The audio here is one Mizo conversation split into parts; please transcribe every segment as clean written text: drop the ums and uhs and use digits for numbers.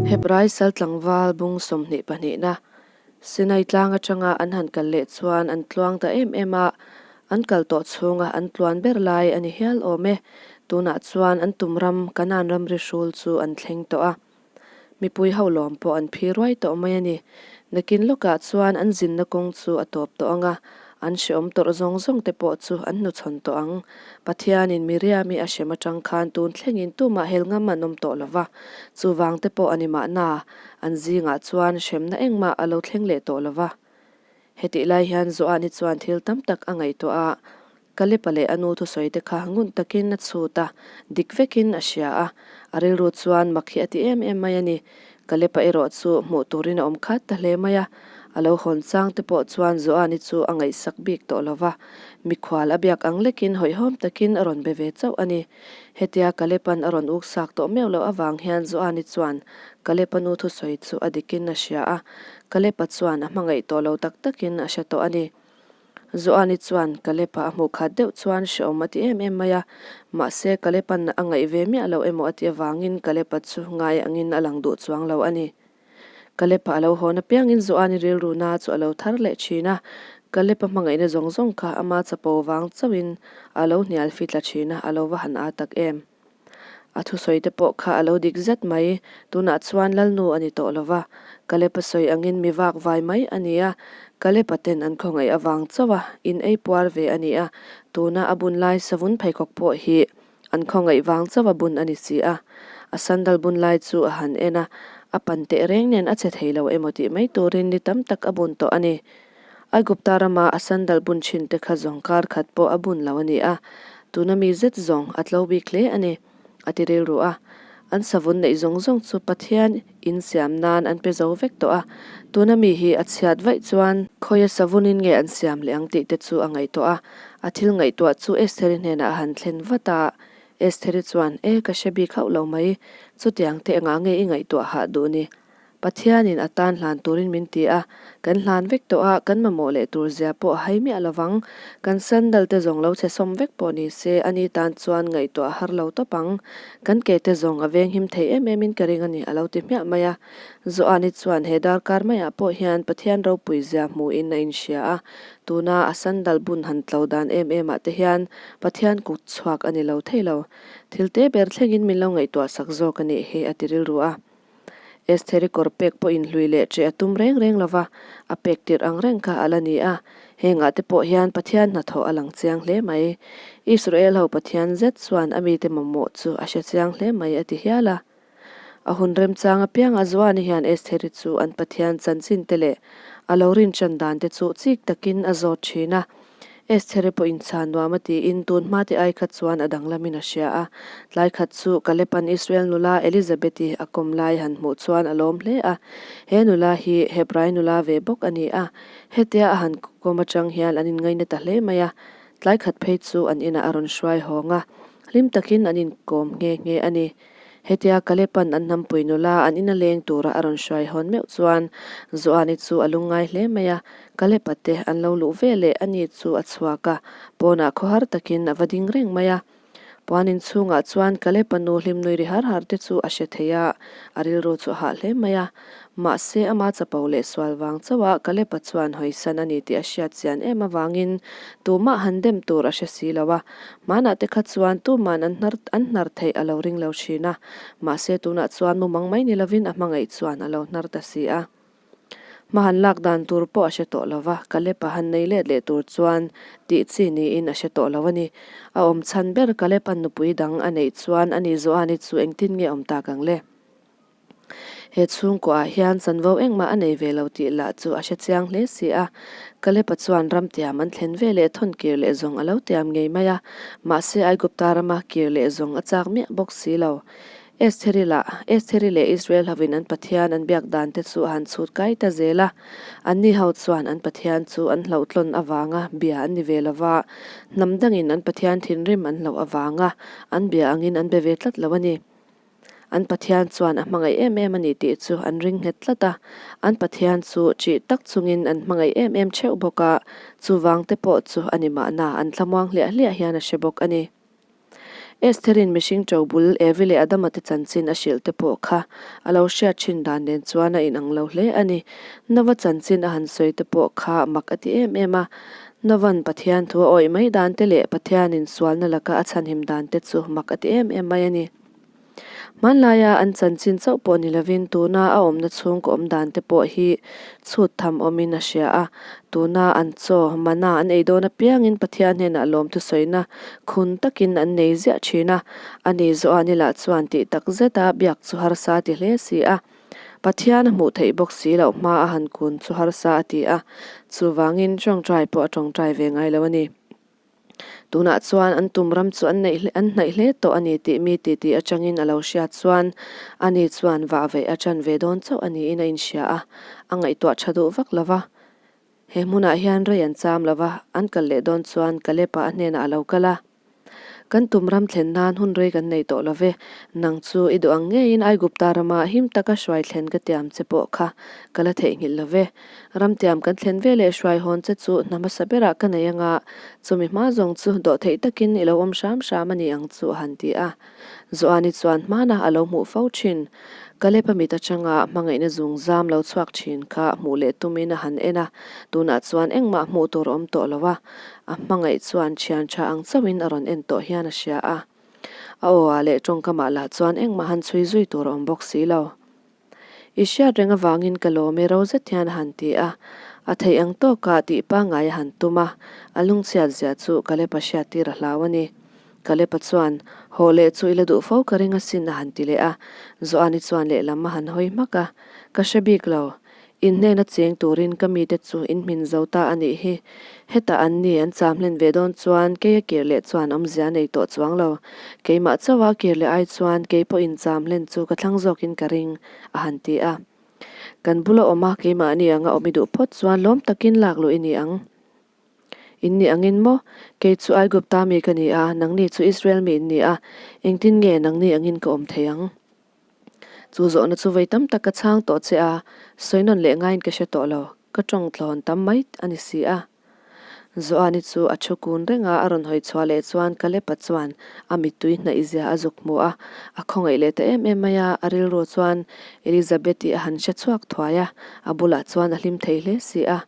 Hebrai sal tlangval bung 22na Sinai tlang atanga an han kal leh chuan an tluang ta em em a, an kal tawh chhunga an tluan ber lai a ni hial awm e. Tunah chuan an tum ram Kanaan ramri hrul chu an thleng tawh a. Mipui ho lawm pawh an phi ruai tawh mai a ni. Nakin lawkah chuan an zinna kawng chu a tawp tawh ang a, an hreawm tawrh zawng zawng te pawh chu an hnuchhawn tawh ang. Pathianin Miriami a hrem atang khan tun thlengin tumah hel ngam an awm tawh lo va, chuvang te pawh a ni mahna, an zingah chuan hremna engmah a lo thleng leh tawh lo va. Hetih lai hian Joani chuan thil tam tak a ngaihtuah a, Kalepa leh a nu thusawi te kha ngun takin a chhut a, dik vekin a hria a, a rilru chuan mak hi a ti em em mai a ni. Kalepa erawh chu hmuh turin a awm khat ta hle mai a, a lo hawn chang te pawh chuan Joani chu a ngaihsak bik tawh lo va, mikhual a biak ang lekin hawihhawm takin a rawn be ve chauh a ni. Hetia Kalepa'n a rawn uksak tawh meuh loh avang hian Joani chuan Kalepa nu thusawi chu a dikin a hria a, Kalepa chuan a hmangaih tawh lo tak takin a hre tawh a ni. Joani chuan Kalepa a hmuh khat deuh chuan hrehawm a ti em em mai a, mahse Kalepa'n a ngaih ve miah lo emaw a ti avangin Kalepa chu ngai angin a lang duh chuang lo a ni. Kalepa a lo hawn apiangin Joani rilru na chu a lo thar leh thin a, Kalepa hmangaihna zawng zawng kha ama chapo vang chauhin a lo hnial fitla thin a, a lo va han aa tak em. A thusawi te pawh kha a lo dik zet mai, tunah chuan Lalnu a ni tawh lo va, Kalepa sawi angin mi vak vai mai a ni a, Kalepa ten an khawngaih avang chauh a, in ei puar ve a ni a, tuna a bun lai savun pheikhawk pawh hi an khawngaih vang chauh a bun a ni si a. A sandal bun lai chu a han en a, a pan teh reng nen a che thei lo emaw tih mai turin ni tam tak a bun tawh a ni. Aigupta rama a sandal bun thin te kha zawng kar khat pawh a bun lo a ni a, tuna mi zet zawng a tlo bik hle a ni, a ti rilru a. An savun neih zawng zawng chu Pathian in siam nan an pe zo vek tawh a, tuna mi hi a chhiat vaih chuan khawia savunin nge an siam leh ang tih te chu a ngaihtuah a. A thil ngaihtuah chu Estheri hnenah a han thlen vat a, Estheri chuan, E, ka hre bik hauh lo mai, chutiang te engah nge i ngaihtuah hah duh ni? Pathianin a tan hlan turin min ti a, kan hlan vek tawh a, kan mamawh leh tur zia pawh a hai miah lovang. Kan sandal te zawng lo chhe sawm vek pawh ni se, ani tan chuan ngaihtuah a har lo tawp ang. Kan ke te zawng a venghim thei em em in ka ring a ni, a lo ti hmiah mai a. Joani chuan he darkar maiah pawh hian Pathian ropui zia hmuhin a inhria a, tuna a sandal bun han tlo dan em em ah te hian Pathian kut chhuak a ni lo thei lo. Thil te ber thlengin min lo ngaihtuah sak zawk a nih hi, a ti rilru a. Estheri kawr pek pawh inhlui leh ṭeh a tum reng reng lo va, a pek tirh ang reng kha a la ni a. Hengah te pawh hian Pathian hnathawh a lang chiang hle mai. Israel ho Pathian zet chuan a mite mamawh chu a hre chiang hle mai a ti hial a. A hun remchang apianga Joani hian Estheri chu an Pathian chanchin te leh a lo rinṭan dan te chu chik takin a zawt ṭhin a. Estheri pawh inchhan nuam a tiin tun hma te ai kha chuan a danglamin a hria a. Tlai khat chu Kalepan Israel nula Elizabeth-i a kawm lai han hmuh chuan a lawm hle a. He nula hi Hebrai nula ve bawk a ni a. Hetia a han kawm atang hian an inngaina ta hle mai a. Tlai khat phei chu an inah a rawn hruai hawng a. Hlim takin an inkawm nghe nghe a ni. Hetia Kalepan an hnampui nula an ina leng tura a rawn hruai hawn meuh chuan Joani chu a lungngai hle mai a, Kalepa te an lo luh ve leh ani chu a chhuak a, pawnah khawhar takin a va ding reng mai a. Puan inchhungah chuan Kalepa nu hlim nui ri har har te chu a hre thei a, a rilru chu a hah hle mai a. Mahse ama chapo leh sual vang chauha Kalepa chuan hawisan a ni tih a hriat chian em avangin tumah han dem tur a hre si lo a, Hmanah te kha chuan tuman an hnar an hnar theih a lo ring lo thin a, mahse tunah chuan mumang mai ni lovin a hmangaih chuan a lo hnar ta si a. Hma han lak dan tur pawh a hre tawh lo va, Kalepa han nei let leh tur chuan tih chi niin a hre tawh lo a ni. A awm chhan ber Kalepa'n nupui dang a neih chuan ani Joani chu engtin nge awm tak ang le? He chhungkuaah hian chanvo engmah a nei ve lo tih lah chu a hre chiang hle si a. Kalepa chuan ram tiam an thlen ve leh thawn kir leh zawng a lo tiam ngei mai a, mahse Aigupta rama kir leh zawng a chak miah bawk si lo. Estheri lah, Estheri leh Israel hovin an Pathian an biak dan te chu a han chhut kai ta zel a. Anni ho chuan an Pathian chu an hlauhtlawn avanga bia an ni ve lo va, hnam dangin an Pathian thinrim an hlauh avanga an bia angin an be ve tlat lo a ni. An Pathian chuan a hmangaih em em a ni tih chu an ring nghet tlat a, an Pathian chu ṭih tak chungin an hmangaih em em ṭheuh bawk a, chuvang te pawh chu a ni mahna an thlamuang hliah hliah hian a hre bawk a ni. Estherin mihring ṭo bul Evi leh Adama te chanchin a hrilh te pawh kha a lo hriat ṭhin dan nen chuan a inang lo hle a ni. Nova chanchin a han sawi te pawh kha mak a ti em em a. Novan Pathian thu a awih mai dan te leh Pathianin sualna laka a chhanhim dan te chu mak a ti em em mai a ni. Hmanlaia an chanchin chauh pawh ni lovin tuna a awmna chhungkaw awm dan te pawh hi chhut tham awmin a hria a. Tuna an chaw, mana an ei dawn apiangin Pathian hnenah lawmthusawina khun takin an nei ziah thin a. Ani Joani lah chuan tih tak zeta biak chu harsa a ti hle si a. Pathian a hmuh theih bawk si loh hma a han kun chu harsa a ti a. Chuvangin tawngtai pawh a tawngtai ve ngai lo a ni. Tunah chuan an tum ram chu an neih an hnaih hle tawh a ni tih mi titi atangin a lo hriat chuan ani chuan vah veih a tan ve dawn chauh a niin a inhria a, a ngaihtuah tha duh vak lo va. He hmunah hian rei an cham lo va, an kal leh dawn chuan Kalepa a hnenah a lo kal a. Kan tum ram thlen nan hun rei kan nei tawh lo ve, nang chu i duh ang ngeiin Aigupta rama him taka hruai thlen ka tiam che pawh kha ka la theihnghilh lo ve. Ramtiam kan thlen ve leh hruai hawn che chu hna hmasa berah ka nei anga, chumi hma zawng chu dawh theih takin i lo awm hram hram a ni ang chu a han ti a. Joani chuan hmanah a lo hmuh fo thin. Kalep a mit atanga hmangaihna zung zam lo chhuak thin kha hmuh leh tumin a han en a, tunah chuan engmah hmuh tur a awm tawh lo a, a hmangaih chuan thian tha ang chauhin a rawn en tawh hian a hria a. A aw ah leh tawngkamah lah chuan engmah han chhui zui tur a awm bawk si lo. I hriat reng avangin ka lawm e ro zet hian a han ti a, a theih ang tawkah tih pangngai a han tum a, a lungchhiat zia chu Kalepa hriat tir a hlau a ni. Kalepa chuan, Haw leh chu i la duh fo ka ring asin a han ti leh a, Joani chuan lehlam a han hawi hmak a, Ka hre bik lo. In hnena cheng turin ka mite chu in hmin zo ta a nih hi. Hetah an ni an cham hlen ve dawn chuan kei a kir leh chuan awmzia nei tawh chuang lo. Keimah chauha kir leh ai chuan kei pawh in cham hlen chu ka thlang zawkin ka ring, a han ti a. Kan bula awm a keimahni anga awm i duh phawt chuan lawm takin lak luh i ni ang. In ni angin maw? Kei chu Aigupta mi ka ni a, nangni chu Israel mi in ni a, engtin nge nangni angin ka awm thei ang? Chu zawhna chu vei tam tak ka chhang tawh che a, sawi nawn leh ngaiin ka hre tawh lo, ka tawng tlawn tam mai a ni si a. Joani chu a thu kun reng a, a rawn hawi chhuah leh chuan Kalepa chuan a mittui hnaih zia a zuk hmu a, a khawngaih leh ta em em mai a, a rilru chuan Elizabeth-i a han hre chhuak thuai a, a bulah chuan a hlim thei hle si a.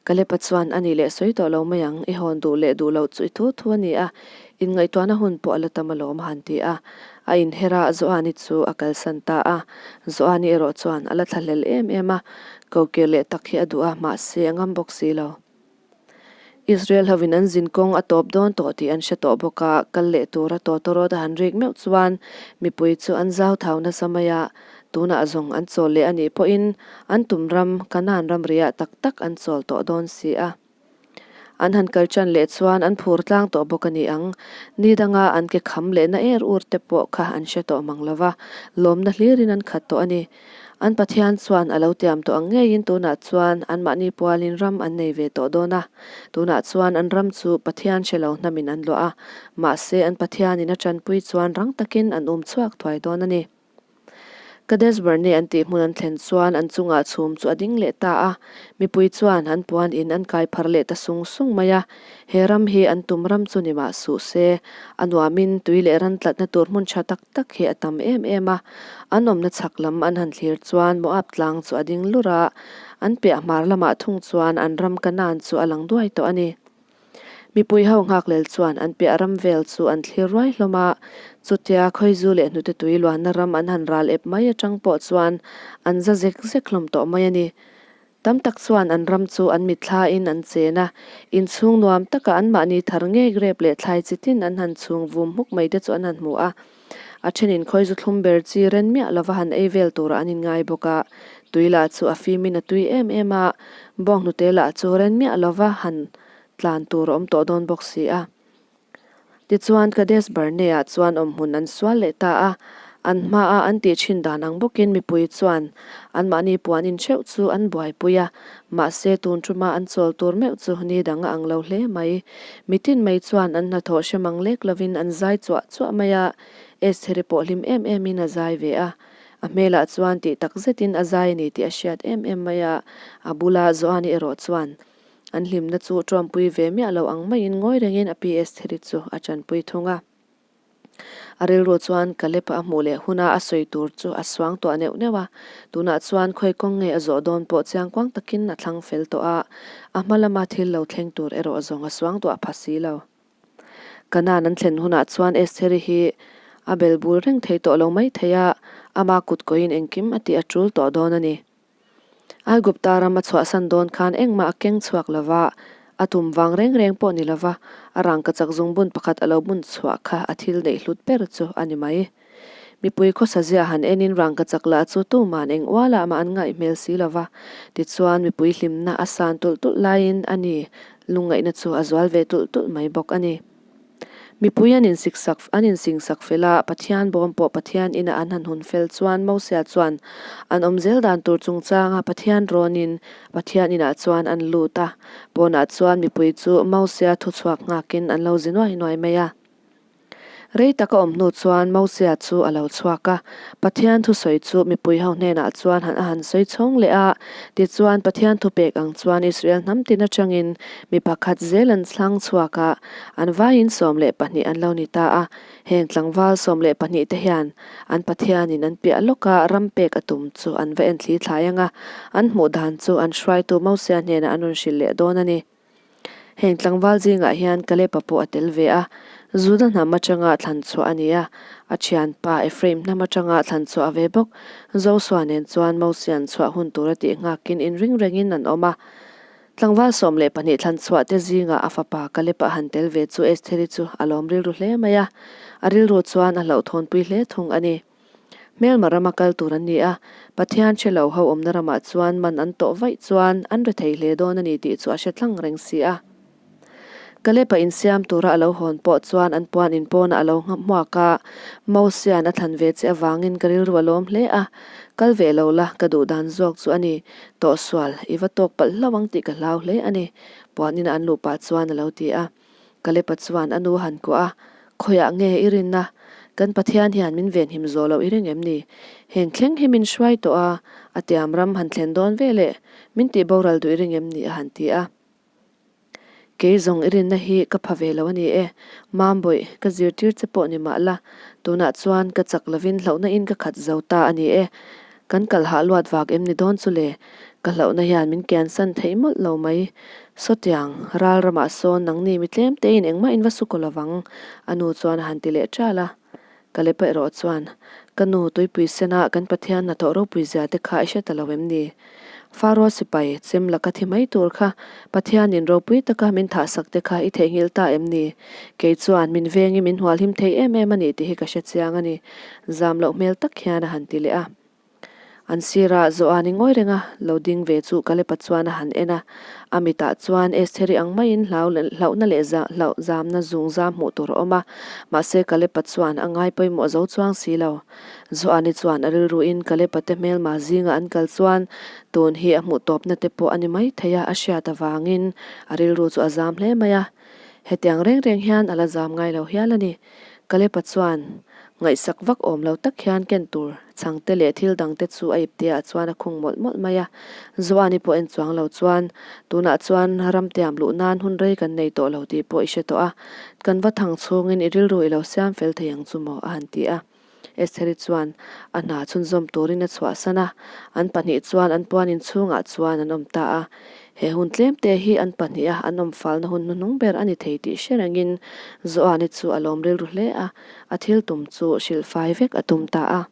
Kalepa chuan, A nih leh sawi tawh lo mai ang, i hawn duh leh duh loh chu i thu thu a ni a, inngaihtuahna hun pawh a la tam alawm a han ti a. A inher a, Joani chu a kalsan ta a. Joani erawh chuan a la thlahlel em em a, kokir leh tak hi a duh a, mahse a ngam bawk si lo. Israel hovin an zin kawng a tawp dawn tawh tih an hre tawh bawk a, kal leh tura tawtawrawt a han rik meuh chuan mipui chu an zau thau nasa mai a, Tunah zawng an chawl leh a nih pawhin an tum ram Kanaan ramriah tak tak an chawl tawh dawn si a. An han kal tan leh chuan an phur tlang tawh bawk a ni ang. Ni danga an ke kham lehna er ur te pawh kha an hre tawh mang lo va, lawmna hlirin an khat tawh a ni. An Pathian chuan a lo tiam tawh ang ngeiin tunah chuan anmahni pualin ram an nei ve tawh dawn a. Tunah chuan an ram chu Pathian hre lo hnamin an luah a, mahse an Pathianin a tanpui chuan rang takin an um chhuak thuai dawn a ni. Kadesh Barnea an tih hmun an thlen chuan an chungah chhum chu a ding leh ta a, mipui chuan an puan in an kai phar leh ta sung sung mai a. He ram hi an tum ram chu ni mah suh se, a nuamin tui leh ran tlatna tur hmun tha tak tak hi a tam em em a. An awmna chhak lam an han thlir chuan Moab tlang chu a ding lur a, an piah hmar lamah thung chuan an ram Kanaan chu a lang duai tawh a ni. Mipui ho nghaklel chuan an piah ram vel chu an thlir ruai hlawm a, chutia khawizu leh hnute tui luanna ram an han ral ep mai atang pawh chuan an za zek zek hlawm tawh mai a ni. Tam tak chuan an ram chu an mitthlain an chen a, inchhung nuam taka anmahni thar ngei grep leh thlai chi tin an han chhung vum hmuk mai te chu an han hmu a. A thenin khawizu thlum ber chi ren miah lova han ei vel turah an inngai bawk a, tui lah chu a fimin a tui em em a, bawnghnute lah chu ren miah lova han tlan tur a awm tawh dawn bawk si a. Tichuan Kadesh Barnea chuan awmhmun an sual leh ta a, an hmaa an tih thin dan ang bawkin mipui chuan anmahni puan intheuh chu an buaipui a, mahse tun tuma an chawl tur meuh chu ni dang a ang lo hle mai. Mitin mai chuan an hnathawh hre mang lek lovin an zai chuah chuah mai a, Estheri pawh hlim em emin a zai ve a. A hmelah chuan tih tak zetin a zai a ni tih a hriat em em mai a, a bula Joani erawh chuan an hlimna chu ṭawmpui ve miah lo ang maiin ngawi rengin a pi Estheri chu a ṭanpui thung a. A rilru chuan Caleb-a a hmuh leh huna a sawi tur chu a suang tuah neuh neuh a. Tunah chuan khawi kawng nge a zawh dawn pawh chiang kuang takin a thlang fel tawh a, a hma lama thil lo thleng tur erawh zawng a suang tuah pha si lo. Kanaan an thlen hunah chuan Estheri hi a bel bul reng thei tawh lo mai thei a, ama kut kawiin engkim a tih a tul tawh dawn a ni. Aigupta ram a chhuahsan dawn khan engmah a keng chhuak lo va, a tum vang reng reng pawh ni lo va, a rangkachak zungbun pakhat a lo bun chhuah kha a thil neih hlut ber chu a ni mai. Mipui khawsa zia han enin rangkachak lah chu tuman eng ualah mah an ngaih hmel si lo va, tichuan mipui hlimna a san tulh tulh laiin a ni lungngaihna chu a zual ve tulh tulh mai bawk a ni. Mipui an insiksak an insingsak fel a, Pathian bawm pawh Pathian ina an han hun fel chuan Mosia chuan an awm zel dan tur chungchanga Pathian rawnin Pathian inah chuan an lut a, pawnah chuan mipui chu Mosia thuchhuak nghakin an lo zi nuai nuai mai a. Rei tak a awm hnu chuan Mosia chu a lo chhuak a, Pathian thusawi chu mipui ho hnenah chuan han a han sawi chhawng leh a, tichuan Pathian thupek ang chuan Israel hnam tin atangin mi pakhat zel an thlang chhuak a, an vaiin 12 an lo ni ta a, heng tlangval 12 te hian an Pathianin an piah lawka ram pek a tum chu an va en thli thlai ang a, an hmuh dan chu an hruaitu Mosia hnenah an rawn hrilh leh dawn a ni. Heng tlangval zingah hian Kaleba pawh a tel ve a, Juda hnam atanga thlan chhuah a ni a, a thianpa Ephraim hnam atanga thlan chhuah a ve bawk. Josua nen chuan Mosia'n chhuah hun tur a tih nghakin inring rengin an awm a. Tlangval 12 thlan chhuah te zingah a fapa Kaleba han tel ve chu Estheri chu a lawm rilru hle mai a, a rilru chuan a hlauhthawnpui hle thung a ni. Hmelma rama kal tur an ni a, Pathian hre lo ho awmna ramah chuan man an tawh vaih chuan an re thei hle dawn a ni tih chu a hre tlang reng si a. Kalepa insiam tura a lo hawn pawh chuan an puan in pawnah a lo hmuak a, Mosia'n a thlan ve che avangin ka rilru a lawm hle a, kal ve lo la ka duh dan zawk chu a ni, tawhsual i va tawk palh hlauh ang tih ka hlau hle a ni, puan ina an luh pah chuan a lo ti a. Kalepa chuan a nu a han kuah a, Khawiah nge i rinna? Kan Pathian hian min venhim zawh loh i ring em ni? Heng thleng hi min hruai tawh a, a tiam ram han thlen dawn ve leh min tih boral duh i ring em ni? a han ti a. Kei zawng i rinna hi ka pha ve lo a ni e, Mambawih, ka zirtir che pawh ni mah la, tunah chuan ka chak lovin hlauhna in ka khat zo ta a ni e. Kan kal hah luat vak em ni dawn chu le? Ka hlauhna hian min kiansan theih mawlh lo mai. Sawtiang, ral ramah sawn nangni mi tlem tein engmah in va su kaw lovang, a nu chuan a han ti leh ṭal a. Ka lepa erawh chuan, Ka nu, tuipui sena kan Pathian hnathawh ropui zia te kha i hre ta lo em ni? Faro sipai, chem laka thi mai tur kha Pathianin ropui taka min thahsak te kha i theihnghilh ta em ni? Kei chuan min vengin min hualhim thei em em a ni tih hi ka hre chiang a ni. Zam loh hmel tak hian a han ti leh a. An sirah Joani ngawi reng a, lo ding ve chu Kalepa chuan a han en a. A mitah chuan Estheri ang maiin hlau hlauhna leh hlauh zamna zung zam hmuh tur a awm a, mahse Kalepa chuan a ngai pawimawh zo chuang si lo. Joani chuan a rilruin Kalepa te hmelma zinga an kal chuan tun hi a hmuh tawpna te pawh a ni mai thei a, a hriat avangin a rilru chu a zam hle mai a. Hetiang reng reng hian a la zam ngai lo hial a ni. Kalepa chuan ngaihsak vak awm lo tak hian ken tur chhangte leh thil dangte chu a ipteah chuan a khung mawlh mawlh mai a. Joani pawh en chuang lo chuan, Tunah chuan ram tiam luh nan hun rei kan nei tawh lo tih pawh i hre tawh a, kan va thang chhungin i rilru i lo siam fel thei ang chu maw? a han ti a. Estheri chuan a hna chhunzawm turin a chhuahsan a, an pahnih chuan an puan inchhungah chuan an awm ta a. He hun tlemte hi an pahniha an awm falna hun hnuhnung ber a ni thei tih hre rengin Joani chu a lawm rilru hle a, a thil tum chu hrilhfai vek a tum ta a.